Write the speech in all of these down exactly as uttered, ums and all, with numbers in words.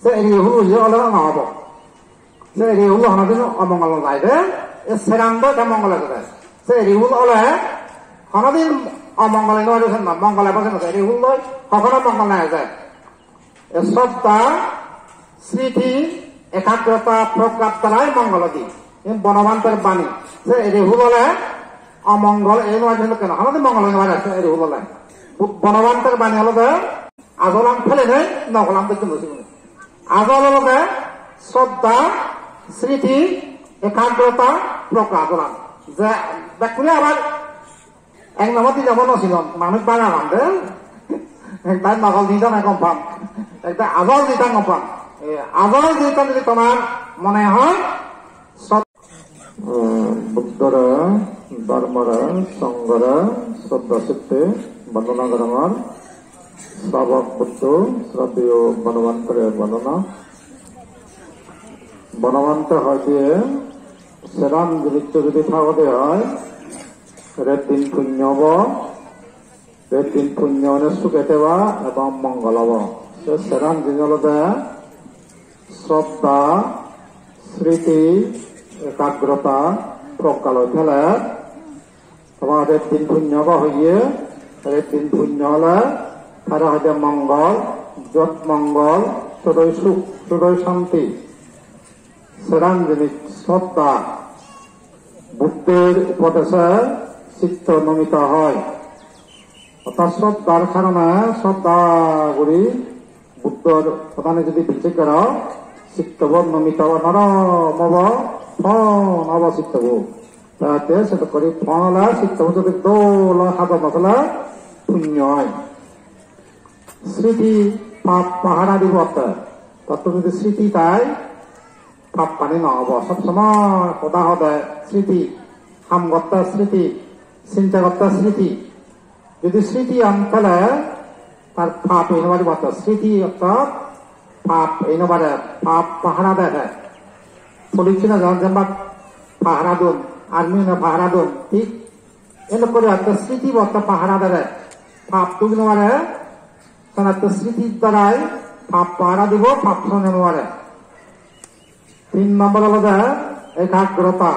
Se eri hulo je ole no obo. Se eri hulo honodin omongol no jai de, e seran do te mongol ejede. Se eri hulo ole honodin omongol no eje sen no, mongol ebo sen no, eri hulo hokono mongol no eje. E sroddha, sriti, ekagrota, progga darai mongol odi. Iyen Bonobhanter bani. Se eri hulo ole omongol ei no eje sen no, honodin mongol no eje se eri hulo ole. Bu-, Bonobhanter bani olode ajolan pelenei nogolan dojjon sigun. Ajol olode sroddha, sriti, ekagrota, progga ajolan. Je bekkune abar ek nombor di nombor no sinon, manuj bana bande. Ekta nogol di dana confirm. Ekta ajol di dana confirm. E, ajol di dana jodi tomar mone hoy, Buddhore, Dharmore, Sanghore sroddha chitte bondona gorongor. Sravok Buddho, sroddheyo Bonobhantore bondona. Bonobhante hoide, seran jinisso jodi thagode oi, ret din punyo obo, ret din punyo one suge theba ebong mongol obo. Se seran jinis olode sroddha, sriti, ekagrota, progga loi thele. Tomar ret din punyo obo hoye, ret din punyo ole tare hoide mongol, jot mongol, sudoi suk, sudoi santi. Seran jinis sroddha, Buddhor upodeshe chitto nomito oi. Orthat sroddhar karone, sroddha guri Buddhor hodani jodi bijek goro, chittobo nomito obo, norom obo, pon obo chittobo. Te sedokkori pon ole chittobo jodi dol oi, hajor mosole punyo oi. Sriti pap pahara dibo otte. Totto jodi sriti thai, pap pani no obo. Sob somoi hoda hode sriti, ham gotte sriti, chinta gotte sriti. Jodi sriti an thele, tar pap ei no paribo otte. Sriti orthat pap ei no pare, pap pahara de de. Police-une jemon jembat pahara don, army-une pahara don, thik Elo kore atte sriti botte pahara dere. Pap duk no mare, sanatte sriti darai pap pahara dibo, pap sone no mare. Tin nombor olode ekagrota.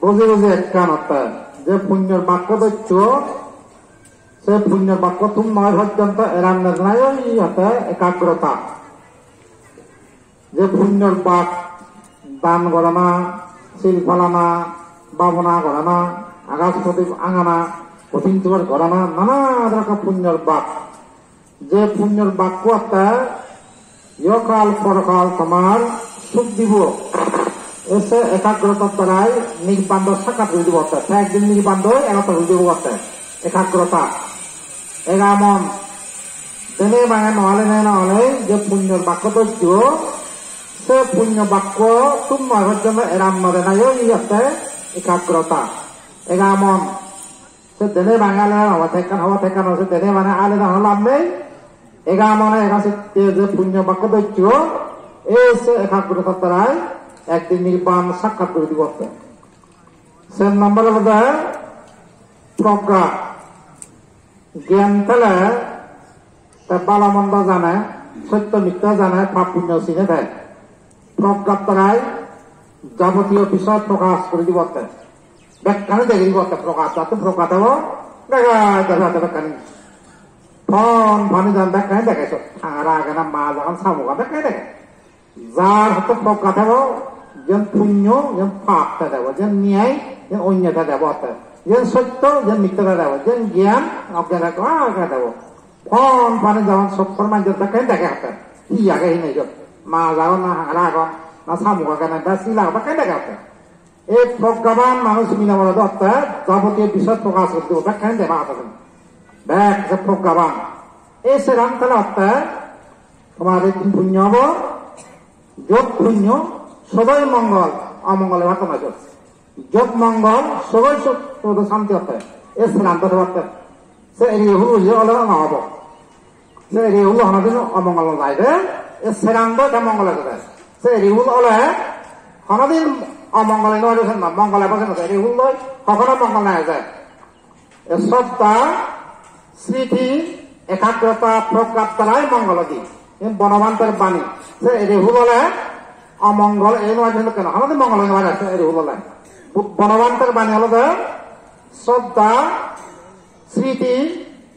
Boji boji ekkan otte je punyor bakko doccho, se punyor bakko thum noi porjonto eran no janai oi otte ekagrota. Je punyor bak, dan gorana, sil palana, bhabona gorana, agas prodip angana, kothin sibor gorana, nana dhoronor punyor bak. Je punyor bakko otte, ihokal porokal tomar suk dibo. Ese ekagrotar darai nirban do sakkat guri dibo otte. Te ekdin nirban do egotta guri dibo otte. Ekagrota. Egamon. Dene bange no ale ne no ale je punyor bakko dojjo, se punyo bakko tumma hojjono eram no dena yo iyotte ekagrota. Egamon. Se dene bange ale no, tekkan hobo tekkan, se dene bange ale no holam nei. Egamone ega sitte je punyo bakko dojjo, e se ekagrota darai ekdin nirban sakkat guri dibotte. Sen number olode progga. Gyan thele te bhalo mondo jane, sotto micche jane, pap punyo sine te. Progga darai jabotiyo bisoy prokash guri dibotte. Bekkani degi dibotte progga, jatto progga thebo, dega, dega, dega bekkani. Pon pani jan bekkani dege, sot thangara age na, maj agon, samuk agon, bekkani dege. Jar hotte progga thebo, jen punyo, jen pap te debo, jen niyai, jen onyo te debo hotte. Jen sotto, jen micche te debo, jen gyan, ogyan te debo, ah, te debo. Pon pani jemon sokkor manjor bekkani dege hotte. Hi age hi nei jot. Maj agon na hangara agon, na samuk age na, na sil age, bekkani dege hotte. Ei proggaban manuj mile morot otte, jabotiyo bisoy prokash guri dibo, bekkani deba ado. Bek je proggaban. Ei seran thele otte, tomar ei tin punyo obo, jot punyo, sodoi mongol, omongol ebar tomar jot. Jot mongol, sodoi suk, sodoi santi otte. Ei seran thele otte. Se eri hulo je ole no obo. Se eri hulo honodin omongol no jai de, e seran do te mongol ejede. Se eri hulo ole honodin omongol no ejede, sen no, mongol ebo sen no, eri hulo hokono mongol no eje. E sroddha, sriti, ekagrota progga darai mongol odi. Iyen Bonobhanter bani. Se ere hulole omongol ei noi jeno keno. Honodi mongol oi no pare se ere hulole. Bu-, Bonobhanter bani olode sroddha, sriti,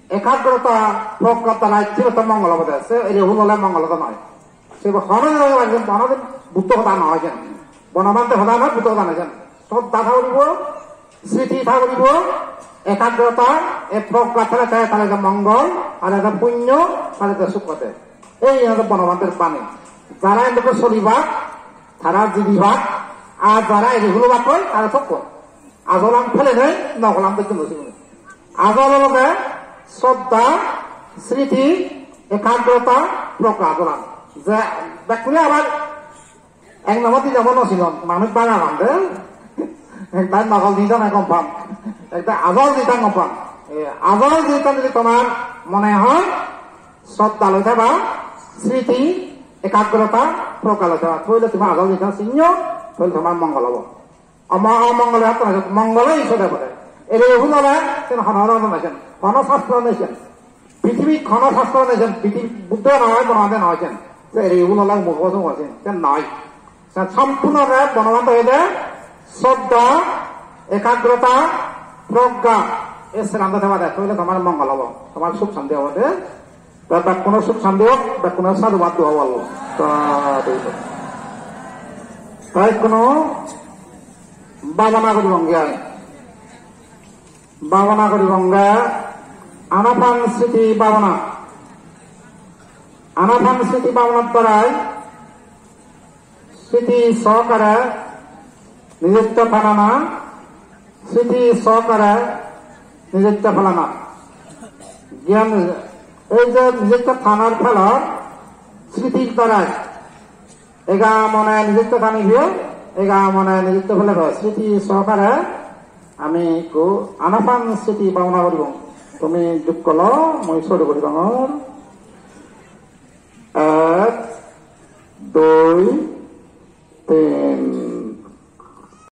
ekagrota, progga darai sibetto mongol obode. Se ere hulole mongol odo noi. Se hono hono Buddho hoda noi sen. Bonobhanter hoda noi, Buddho hoda noi sen. Sroddha tha puribo, sriti tha puribo, ekagrota, e progga thale thale thale je mongol, thale je punyo, thale je suk ode. Ei olode Bonobhanter bani. Jara endokke solibak, tara jibibak, ar jara eri hulobak hoi, tara sokkon. Ajolan pele nei, nogolan bejje no sigun. Ajol olode sroddha, sriti, ekagrota, progga ajolan. Je bekkune abar ek nombor di jabo no sinon, manuj bana bande. Ekta nogol di jana gom pam. Ekta ajol di jana gom pam. E, ajol di jana jodi tomar mone hoi, sroddha loi theba, sriti, ekagrota, progga loi theba. Toile tomar ajol di jana sinyo, toile tomar mongol obo. Ama-, amongole hattun aje, mongole iso debode. Ere hulole, sen hono hono nei sen. Hono sastro nei sen. Pithibit hono sastro nei sen. Pithibit Buddho noi, Bonobhante noi sen. Se ere hulole mukho song sen. Sen noi. Sen sompurnore Bonobhante hoide, sroddha, ekagrota, progga. E seranda thebade, toile tomar mongol obo. Tomar suk santi obode. Ta bekkuno suk santi ok, bekkuno sadhubad duo bol. Sadhu. Ta ekkuno bhabona guribong ai. Bhabona guribong, Anapan Sriti bhabona. Anapan Sriti bhabona darai sriti sohokare nijestha thanana, sriti sohokare nijestha phelana. Gyan, ei je nijestha thanar phelor sritir darai. Ega mone nijestha thanibo, ega mone nijestha phelebo. Sriti sohokare ami ekku Anapan Sriti bhabona guribong. Tumi jukko lo, mui suru guribongor. Ek, dui, tin.